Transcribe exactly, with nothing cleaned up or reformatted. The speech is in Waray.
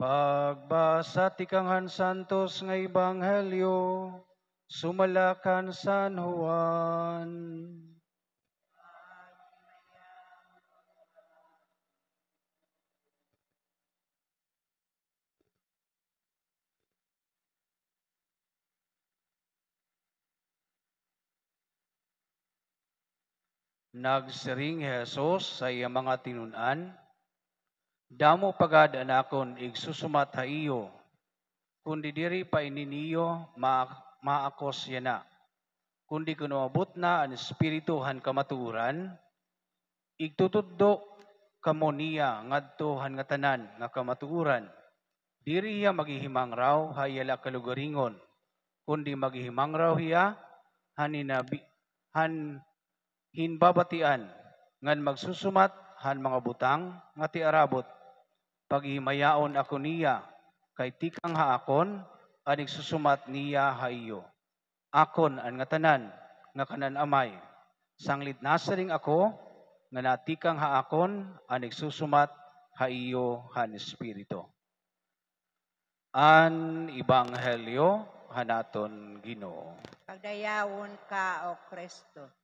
Pagbasa tikang han Santos nga Ebanghelyo sumala kan San Juan. Nagsiring hi Jesus ha iya mga tinun-an, "Damo pa gad an akon igsusumat ha iyo, kundi diri pa ini niyo ma-, maakos yana. Kundi kon umabot na an Espiritu han kamatuoran, igtutudlo kamo niya ngadto han ngatanan nga kamatuoran. Diri hiya maghihimangraw ha iya la kalugaringon, kundi maghihimangraw hiya han hinabi-, han hinbabatian, ngan magsusumat han mga butang nga tiarabot. Paghihimayaon ako niya, kay tikang ha akon an igsusumat niya ha iyo. Akon an ngatanan nga kan an Amay, sanglit nasiring ako nga natikang ha akon an igsusumat ha iyo han Espiritu." An Ebanghelyo han aton Ginoo. Pagdayawon ka, O Kristo.